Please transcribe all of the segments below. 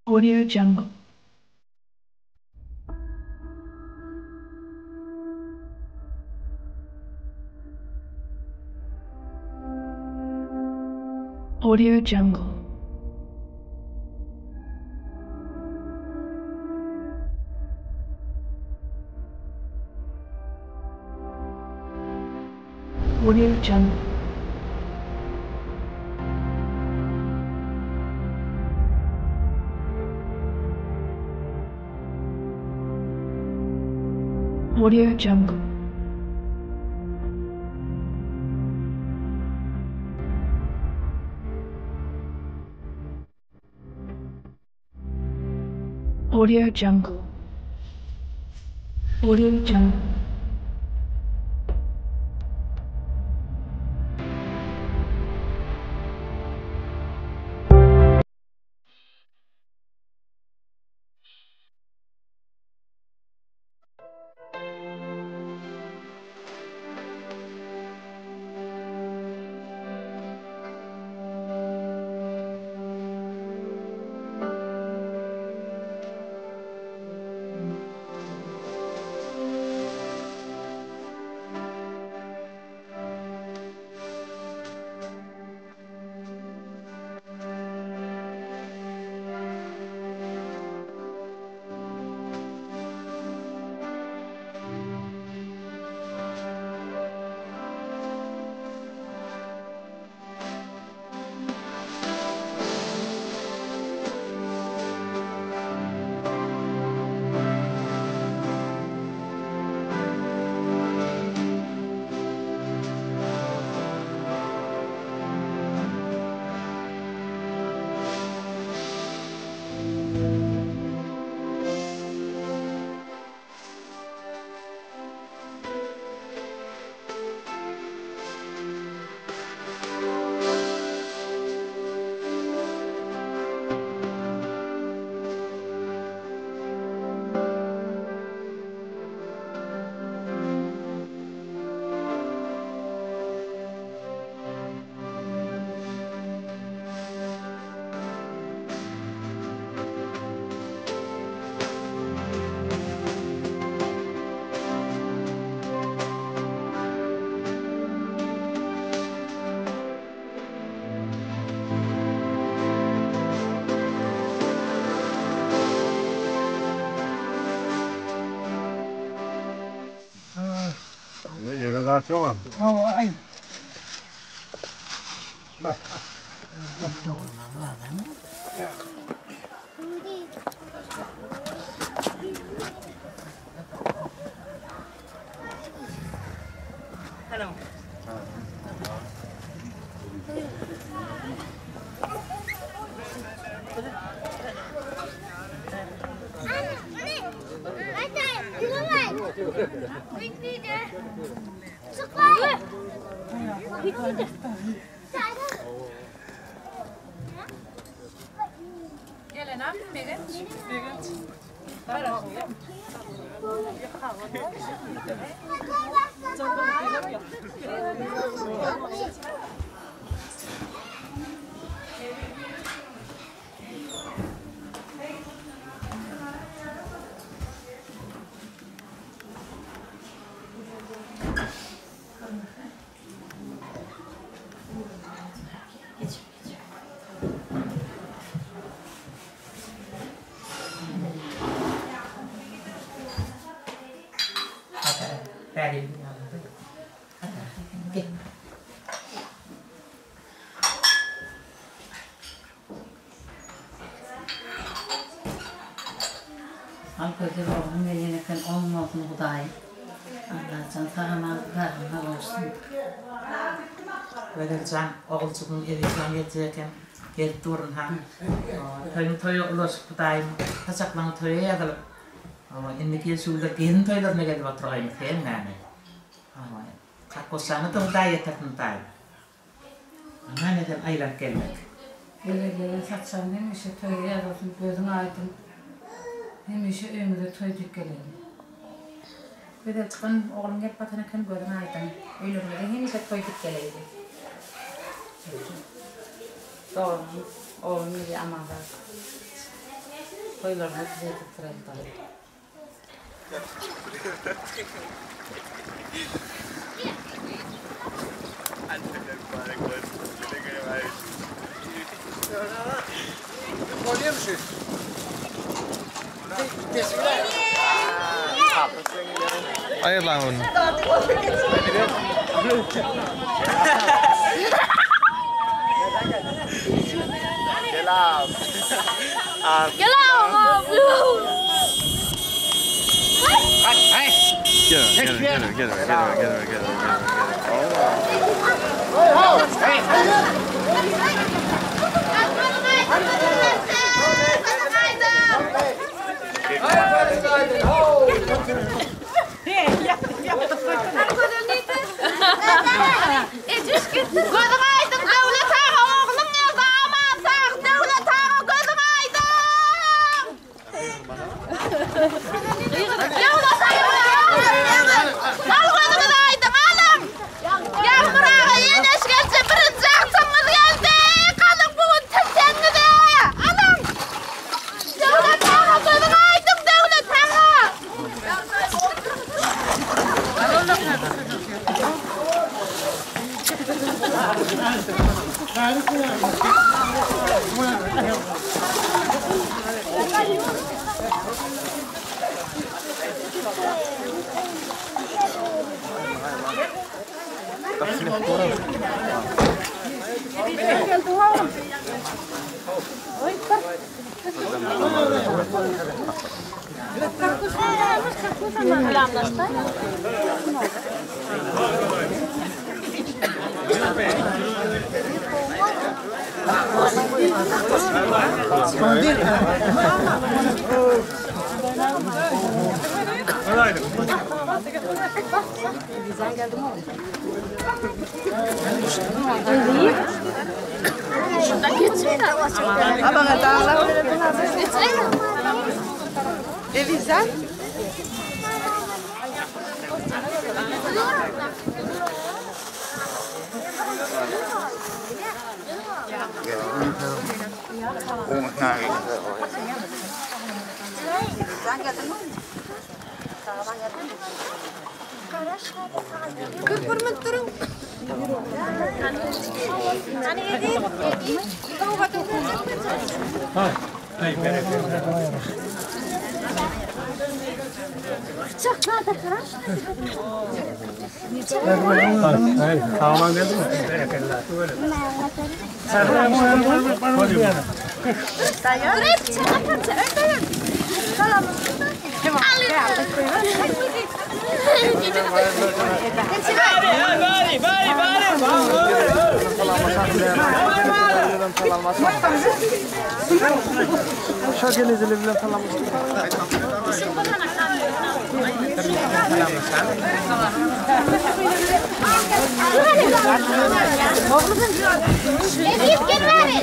Audio Jungle. Audio Jungle. Audio Jungle. Audio Jungle. Audio Jungle. Audio Jungle. Ýere zat ýogam. Hawa, aý. Al gözel ogluň gelýän eken oň bolsun Hudaýym. Allajan sag-aman saglygyna gowuşsyn. Gözeljan oguljygyň Ezizjan geljek eken. Gelip dur ynha. Toýuň toýa ulaşyp Hudaýym saçaklaň toýa ýazylyp. Hawa indiki ýyl şu günler gelin toýlaryna gelip oturgaýmyz hemmämiz. Hawa Kakgoşjana-da Hudaý ýetirsin Hudaýym. Aman esen aýlanyp gelmek. Gele gele saçagyň hemişe toýa ýazylsyn gözüň aýdyň hemişe öýüňize toý diýip geleýin. Gözel çykan ogluň gelip batan eken gözüň aýdyň öýleriňize hemişe toý diýip geleýli. Doganyň ogluň gelýär Amanzat. Toýlaryňyz düzedip duran. Aýyrlaň ony. Gel, gel, gel, gel, gel, gel, gel, gel. Gözüň aýdyň Döwlet aga ogluň geldi aman sag Döwlet aga gözüň aýdyň. Döwlet aga Al gözüňiz aýdyň alyň. Ýagmyr aga ýeneş gelje birinji agtygyňyz geldi. Galyň bu gün tilseňize. Alyň. Döwlet aga gözüň aýdyň Döwlet aga. Elif gel beri.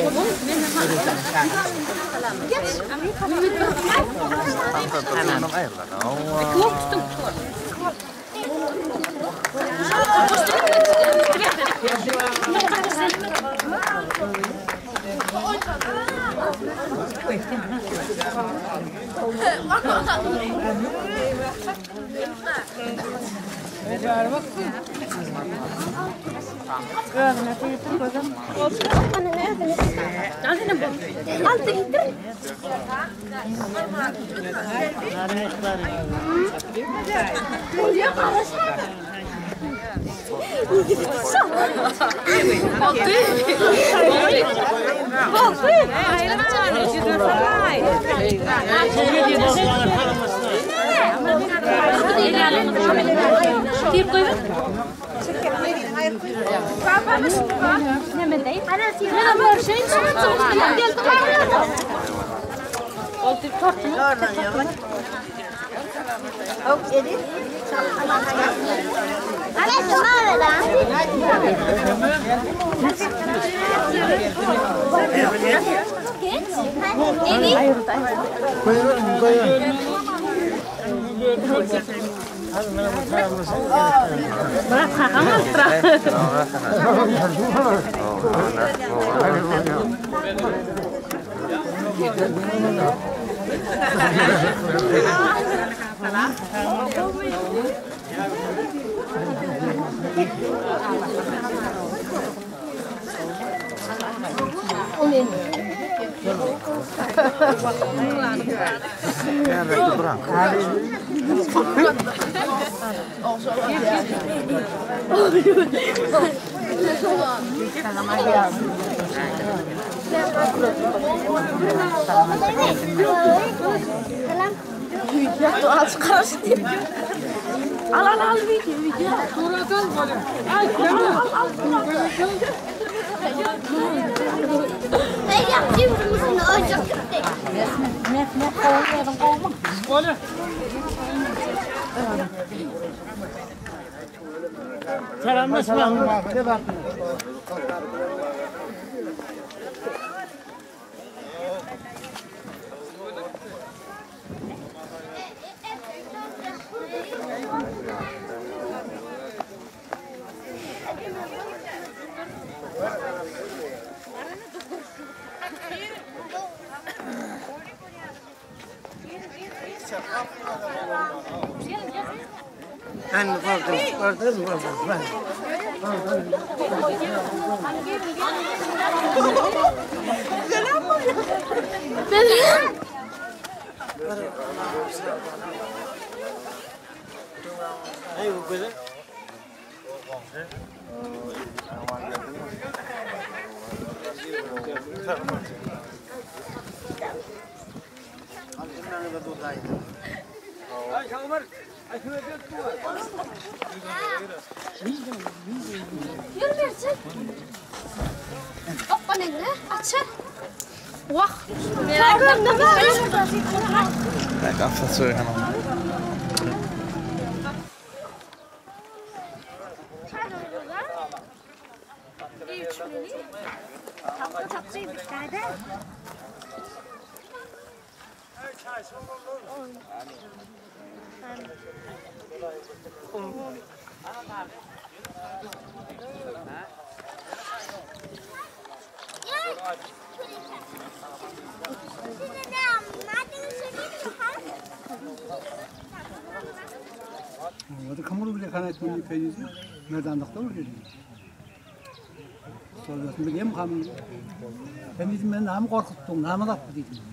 Sen diýdim, meni näme gorkutdyň, näme zatdy diýdim.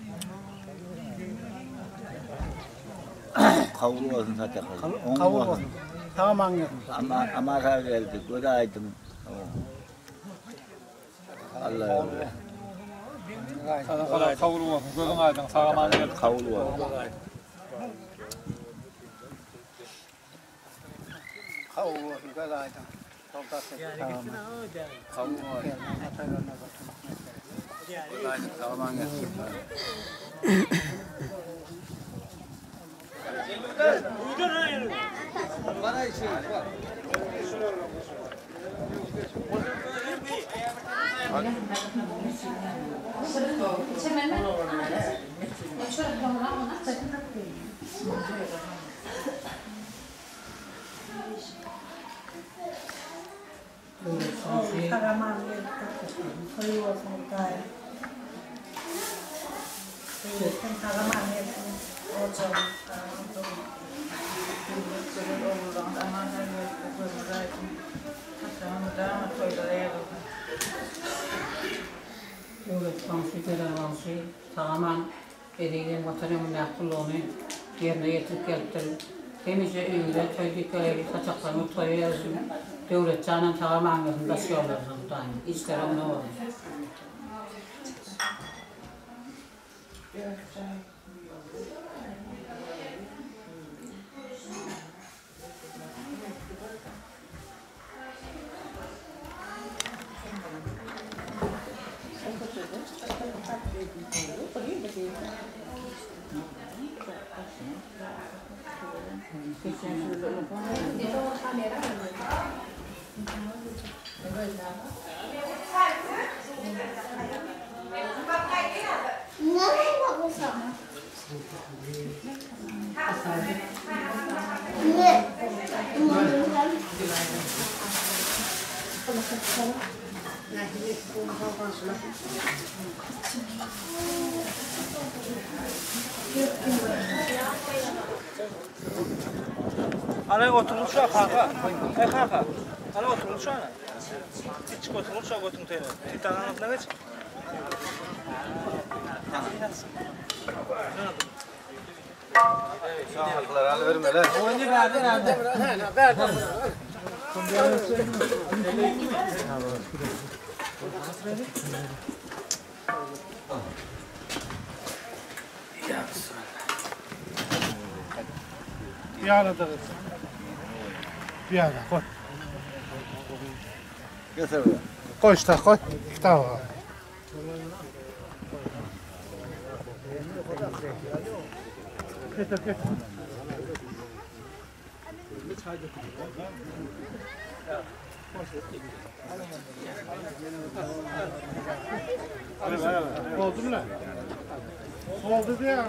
Kabul bolsun sadaka. Kabul bolsun. Sag-aman gelsin. Ama amaka geldi, göz aýdyň. Allah ýoluna. Sadakalar kabul bolsun, gözüň aýdyň, sag-aman gelsin. Kabul bolsun. Kabul bolsun, göz aýdyň. Kabul bolsun. Göz aýdyň, sag-aman gelsin. Sag-aman gelip Toý bolsun Hudaý. Sen sag-aman gelsin. Ojagyň Döwlet goňşy, gözel goňşy sag-aman eziz Watan öňündäki gullugyny ýerine ýetirip gelipdir. Hemişe öýüňize toý dikgeleri, saçaklaryňyz toýa ýazyşyn. Döwlet janam sag-aman gelsin daş ýollaryňyza Hudaýym. Işleri oňuna bolsun. Ana oturmuş şu kaka. Ey kaka. Ana oturmuş şu ana. Içik oturmuş şu götün teyne. Titan anasına geç. Çaňaklar alybermeli. Bir arada kız. Bir arada koy. Getir buraya. Koy işte koy. İki tane var. Getir getir. Oldu mu lan? Oldu diye.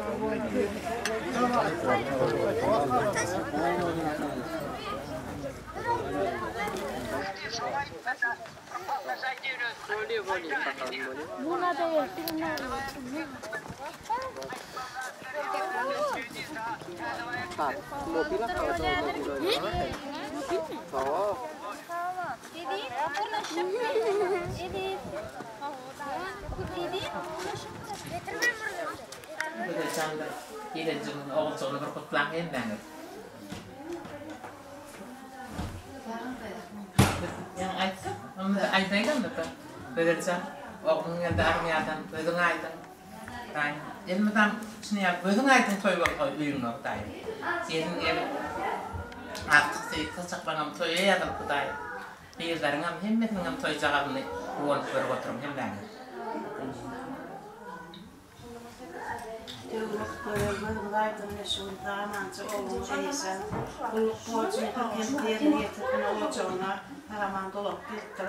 Gözel jandyr, gelinjigiň oguljygyny bir gutlaň hemmäňiz. Ýaňy aýtdyk, onda aýdaýyn onda-da. Gözel jan, ogluň geldi armiýadan, gözüň aýdyň. Daýym, elmydam şuny ýaly gözüň aýdyň toý bolsa öýüňde daýym. Gelin gelip, artyk söýüp saçaklaňam toýa ýazylypdy daýym. Gyzlaryňam hemmesiniňem toýjagazyny guwanyp görüp oturyň hemmäňiz. Döwlet gözel gözüňiz aýdyň ine şu gün sag-amança ogluň Eýşan gulluk borjuny birkemsiz ýerine ýetirip ine ojagyna sag-aman dolanyp gelipdir.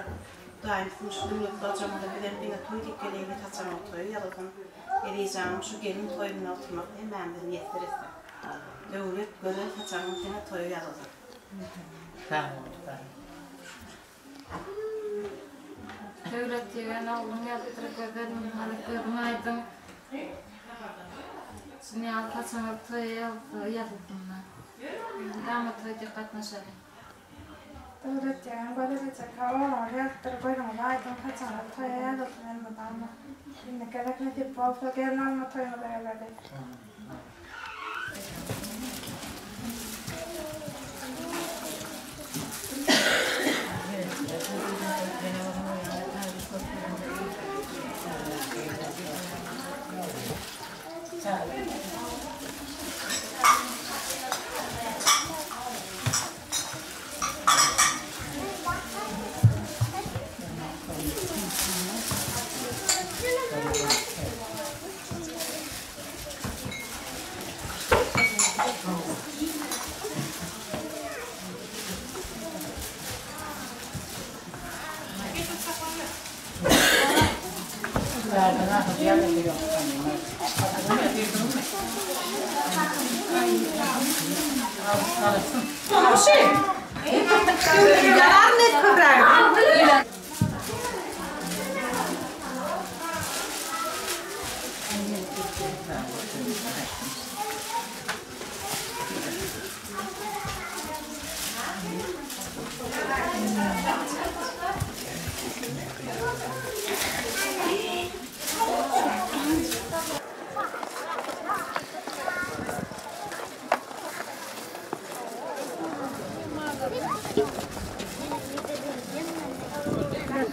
Hudaýym siziň şu döwletli ojagyňyza bizem diňe toý diýip geleýli saçagyňyz toýa ýazylsyn. Ezizjanym şu gelin toýunda oturmak hemmämize miýesser etsin. Döwlet gözel saçagyňyz diňe toýa ýazylsyn. Sag bol Hudaýym. Döwlet ýegen ogluň gelipdir gözel hany gözüň aýdyň. Şuny ýaly saçyňyz toýa ýazylsynda. Mydama toý diýip gatnaşalyň. Döwlet ýegen gözel ejeke ogluňyz gelipdir gözüňiz aýdyň saçyňyz toýa ýazylsyn elmydama. Indi gezek nesip bolsa gelin alma toýuňyza gelerdik.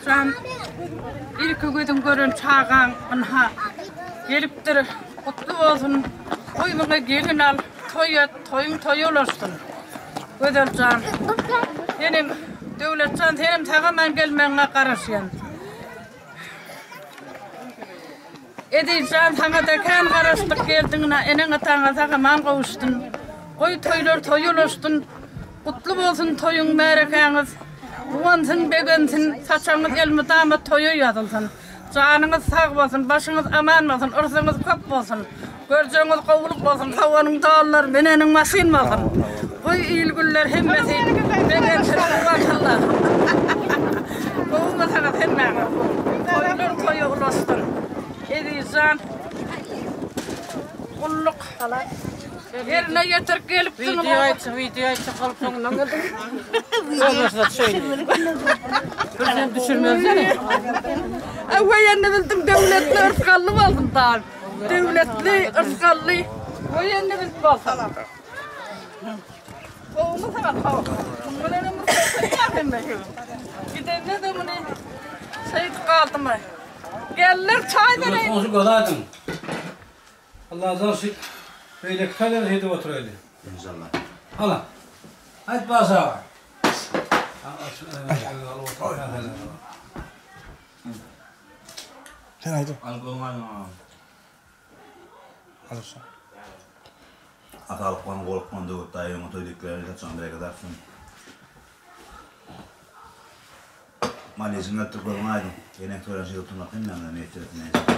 Jan ilki gözüň gören çagaň ynha gelipdir. Gutly bolsun. Goý muňa gelin al, toý et, toýuň toýa ulaşsyn. Gözeljan. Senem Döwletjan senem sag-aman gelmegiňe garaşýan. Ezizjan saňada kän garaşdyk geldiňine eneň ataňa sag-aman gowuşsyn. Goý toýlar toýa ulaşsyn. Gutly bolsun toýuň märekäňiz. Guwansyn begensin saçagyňyz elmydama toýa ýazylsyn. Janyňyz sag bolsun başyňyz aman bolsun yrsyňyz köp bolsun. Görjegiňiz gowulyk bolsun sowanyň dollar mineniň maşyn bolsun. Goý il günler hemmesi begensin guwansynlar. Gowumysyňyz hemmäňiz. Toýlar toýa ulaşsyn. Ezizjan gulluk. Ýerine ýetirip gelipsiň. Wideo aýtjak, wideo aýtjak bolup soňundan geldim. Ýolbaşyna düşeýin. Bir sen düşürmeli seni. Öweý indi bildim döwletli yrsgally bolsun dagy. Döwletli yrsgally. Öweý indi bilip bolsun. Gowumy saňa haw. Munuň bilenem Gidende-de muny şeýdip galdymy. Geldiler çaý bereýin. Goňşy göz aýdyň. Allajan şu beýleki toýlary şeýdip oturaýly. Inşallah. Ala. Aýt Baş aga. Sen aýt. Al göň aýdyň aga. Alyşa. Atalykdan gorkman Döwlet daýy öňe toý dikleri saçagyny bereket artsyn. Malyjyň gelipdir gözüň aýdyň. Eneň tören şeýdip oturmak hemmämize miýesser etsin enşalla.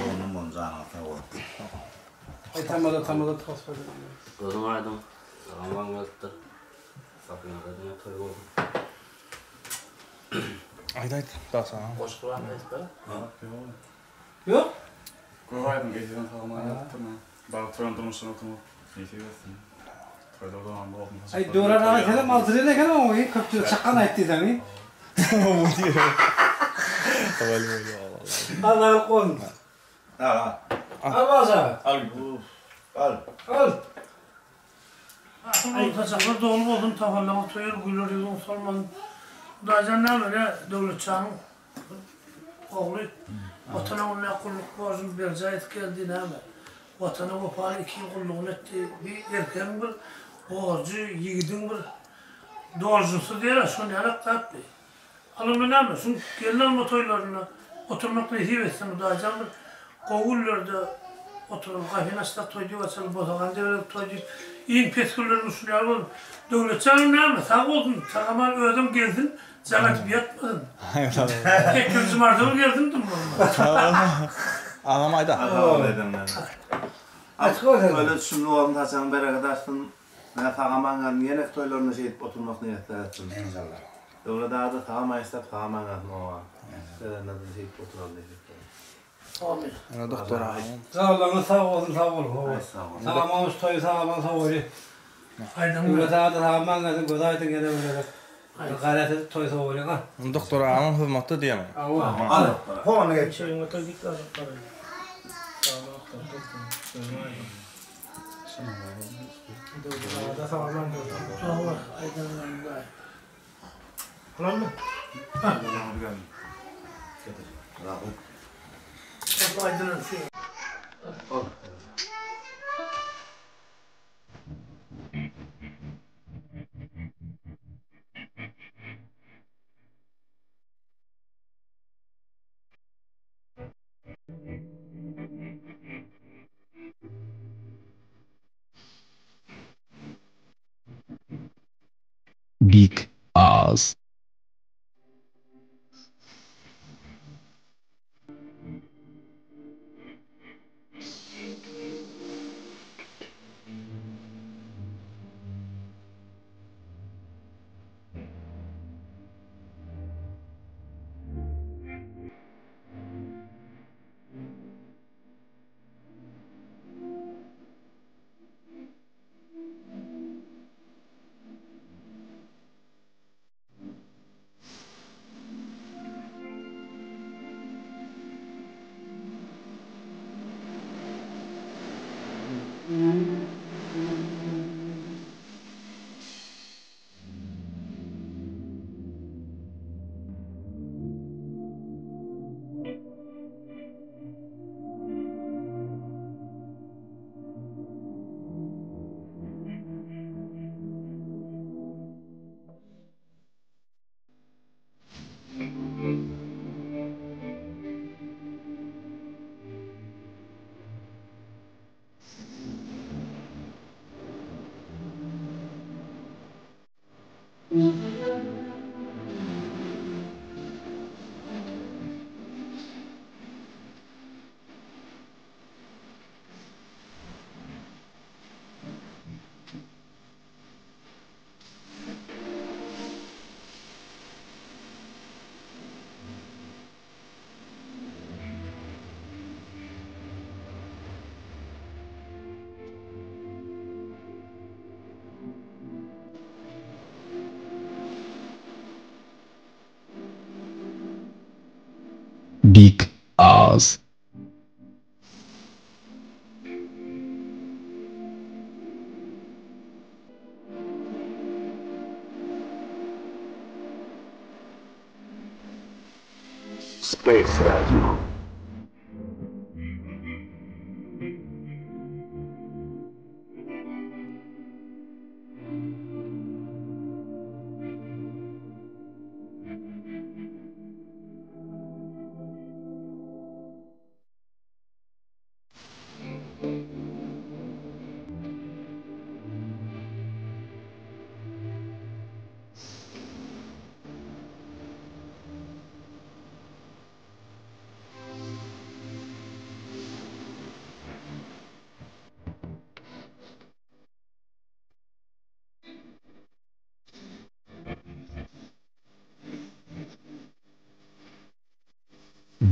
Doganyň bolsun janyňyz sag bolsun. Aý tamada tamada tos berdi. Gözüň aýdyň. Sag gelipdir. Gapyňyzda diňe toý bolsun. Aýt aýt Daşan. Goşgy barmy aýdyp ber. Ýok. Göz aýdyň ezizim sag-aman ýatypdyrmy. Bagtyýar durmuşda oturmak nesip etsin. Toýlar dowamly bolsun. Aý Döwran aga senem altyr eken oňa köpçülik çakgan aýt diýseň. Al saglyk bolsun. Al al. Al Baş aga. Al. Al. Al. Aý saçaklar doly bolsun tapanlaryň toýur güler ýüzüň solmasyn. Hudaýjan näme ine Döwletjanyň Ogly Watan öňünde gulluk borjuny berjaý edip geldi, näme, Watana wepaly iki ýyl gullugyny etdi. Bir erkegiň bir borjy, ýigidiň bir dolžnusy diýer-ä, şony ýalak zatdy. Al onda näme, şuň gelin alma toýlarynda oturmak nesip etsin, Hudaýjan bir gowy günlerde oturalym, gafyny açsak toý diýip açaly, bosagany deberedik toý diýip, iň pes günlerimiz şuny ýaly bolsun. Döwletjanym näme, sag bolsun, sag-aman özem gelsin, Jaň edip ýatmadym. Sekizinji marta bir geldim düm bolmasa. Agam aýda. Açyk bolsun. Öyle düşümli bolsun saçagyň bereket açsyn. Menä sag-aman galyn ýeneki toýlarynda şeýdip oturmak niýetler etsin. Enşallah. Döwlet aga-da sag-aman işläp sag-aman galsyn oba. Gelenlerde şeýdip oturaly nesip bolsa. Amin. Ene doktor agam. Janyňyz sag bolsun sag boluň hawa. Sag-aman uç toýy sag-aman sowaly. Döwlet aga-da sag-aman gelsin gözi aýdyň ýene bir gezek. Bir gaýrat edip toý sowalyň a. Doktor agaň hyzmatda diýeň. Hawa. Al. Hony geç. Geek Oz. Az. Space Radio.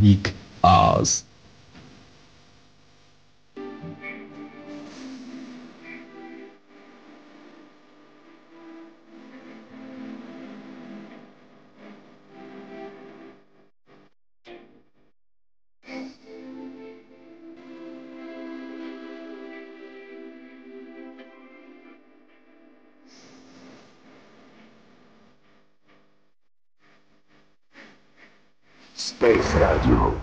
Dik Az. Space Radio.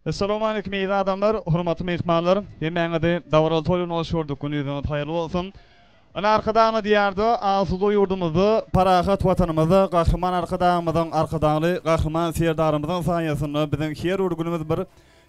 Essalamu aleýkum eziz adamlar, hormatly myhmanlar. Hemmäňizi dabaraly toý bilen hoş gördük. Günüňiz haýyrly bolsun. Ine Arkadagly Diýarda, asuda ýurdumyzda, parahat Watanymyzda Gahryman Arkadagymyzyň, Arkadagly Gahryman Serdarymyzyň saýasynda biziň her bir günümiz bir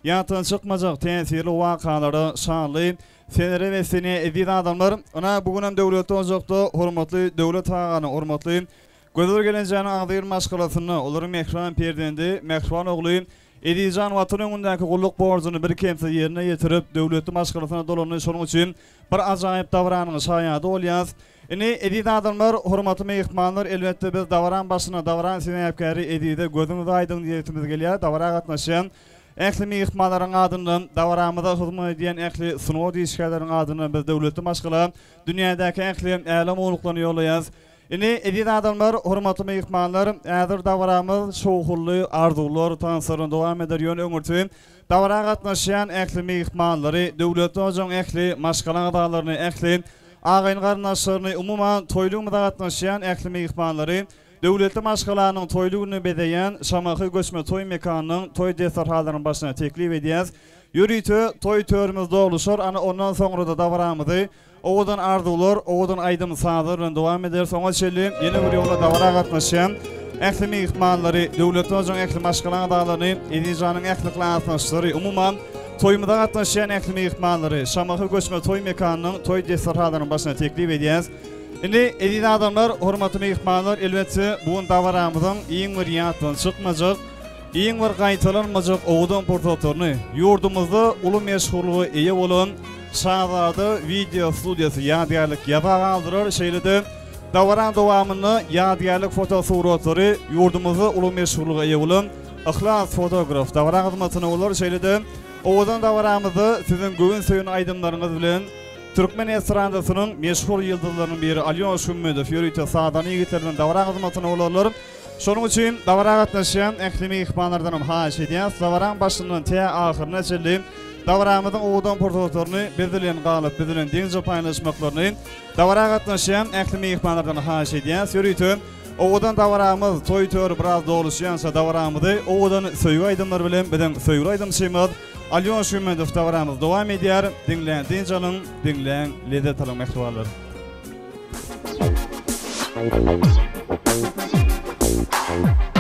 ýatdan çykmajak täsirli wakalara, şanly senelere beslenýär eziz adamlar. Ine bu günem döwletli ojakda hormatly Döwlet aganyň, hormatly Gözel gelinjäniň agzybir maşgalasynda olaryň mähriban perzendi, mähriban ogly Ezizjan Watan öňündäki gulluk borjuny birkemsiz ýerine ýetirip, döwletli maşgalasyna dolandy, şonuň üçin bir ajaýyp dabaranyň şaýady bolýas. Indi, eziz adamlar, hormatly myhmanlar, elbetde biz dabaraň başynda dabaraň sebäpkäri Ezize gözüňiz aýdyň diýesimiz gelýär, dabara gatnaşýan ähli myhmanlaryň adyndan, dabaramyza hyzmat edýän ähli sungat işgärleriniň adyndan biz döwletli maşgala dünýädäki ähli älem uluklaryny ýollaýas. Indi, eziz adamlar, hormatly myhmanlar, häzir dabaramyz şowhunly arzuwlar, tanslar bilen dowam eder, ýöne öňürti dabara gatnaşýan ähli myhmanlary, Döwletli hojaň ähli maşgala agzalaryny, ähli agaýyn-garyndaşlaryny, umuman, toýlugymyza gatnaşýan ähli myhmanlary Döwletli maşgalanyň toýly gününi bezeýän Şamahy göçme toý mekanynyň toý desterhanlarynyň başyna teklip edýäs. Ýörite toý törümiz doluşar, ana ondan soňra-da dabaramyzy Owadan arzuwlar, owadan aýdym-sazlar bilen dowam ederis. Oňa çenli ýene bir ýola dabara gatnaşýan ähli myhmanlary, Döwletli hojaň ähli maşgala agzalaryny, Ezizjanyň ähli klasdaşlary, umuman, toýumyza gatnaşýan ähli myhmanlary Şamahy göçme toý mekanynyň toý desterhanlarynyň başyna teklip edýäs. Indi, eziz adamlar, hormatly myhmanlar, elbetde, bu gün dabaramyzyň iň bir ýatdan çykmajak, Iň bir gaýtalanmajak owadan pursatlaryny ýurdumyzda uly meşhurlyga eýe bolan Şazada wideo studiýasy ýadygärlik ýaza galdyrar, şeýle-de dabaraň dowamynda ýadygärlik fotosuratlary ýurdumyzda uly meşhurlyga eýe bolan Yhlas fotograf dabara hyzmatynda bolar, şeýle-de owadan dabaramyzda siziň göwün söýen aýdymlaryňyz bilen türkmen estradasynyň meşhur ýyldyzlarynyň biri Alýoş Hümmedow ýörite sazanda ýigitler bilen dabara hyzmatynda bolarlar. Şonuň üçin dabara gatnaşýan ähli myhmanlardanam haýyş edýäs, dabaraň başyndan tä ahyryna çenli dabaramyzyň owadan pursatlaryny biz bilen galyp, biz bilen deňje paýlaşmaklaryny dabara gatnaşýan ähli myhmanlardan haýyş edýäs. Ýörite owadan dabaramyz toý töri biraz doluşýança dabaramyzy owadan söýgi aýdymlary bilen biziň söýgüli aýdymçymyz Alýon Şümmedow dabaramyz dowam edýär. Diňläň dynç alyň, diňläň lezzet alyň mähribanlar. Thank you.